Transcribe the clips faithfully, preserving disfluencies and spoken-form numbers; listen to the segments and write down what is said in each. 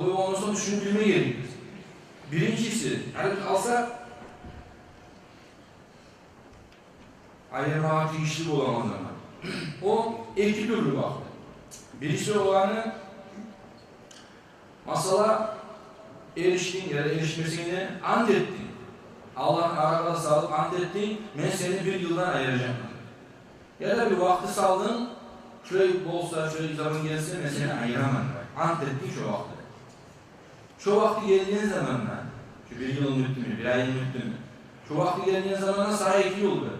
Ондан сонг тюшюнюп билме герекбиз. Биринчиси, гьали биз алсакъ, айырмагъа тийишли болагъан заман. О эки тюрлю вакъти. Бириси оланы, масала, эришдинг яда эришмесенг де ант этдинг. Аллагьны арагъа салып ант этдинг, мен сени бир йылдан айыражакъман. Яда бир вакъти салдынг, шулай болса, шулай заман гелсе, мен сени айыраман деп ант этдинг шо вакътиде. Шо вакъти гелген заманда, шо бир йыл оьтдюмю, бир ай оьтдюмю, шо вакъти гелген заманда сагъа эки ёл бар.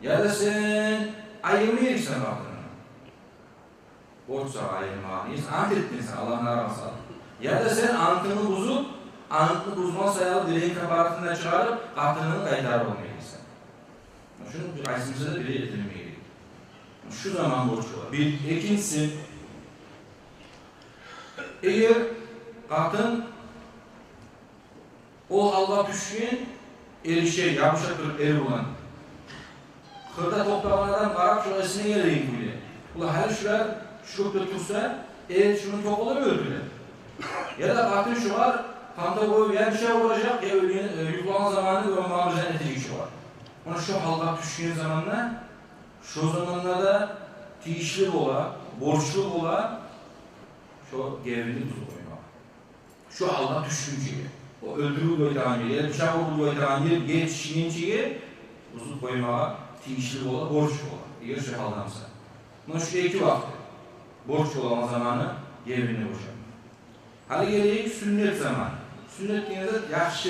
Яда сен айырма герексен къатынынга. Борч сагъа айырмагъа, неге ант этгенсен Аллагьны арагъа салып. Яда сен антынгны бузуп, антны бузгъан саялы делил каппаратын да чыгъарып, къатынынга къайтарып алма герексен. Шуну бир къайсымса да бири этилме герек. Шу заман борч бола. Бир, экинчиси, эгер къатын о гьалгъа тюшген, эришип, ябушуп туруп эр булан, къырда токътагъан адам къарап, шо эсине гелеген кюйде. Олар гьали шулар шу кюйде турса, эр шуну токъалап оьлтюрер. Яда къатын шугъар панта къоюп, я бишап уражакъ, я оьлген, э, юхлагъан заманы оьлмагъа бир зат этежек шугъар. Муна шо гьалгъа тюшген заманда, шо заманда да тийишли бола, борчлу бола шо гебинни бузуп къоймагъа. Шо гьалгъа тюшгюнчеге, о оьлтюрюлюп къоятагъан ер, бишап уруп къоятагъан ер, ер тюшгюнчеге бузуп къоймагъа тийишли бола, борч бола, эгер шо гьалда буса. Муна шу эки вакъти борч болагъан заманы гебинни бошама. Гьали гелейик сюннет заманы. Сюннет деген зат яхшы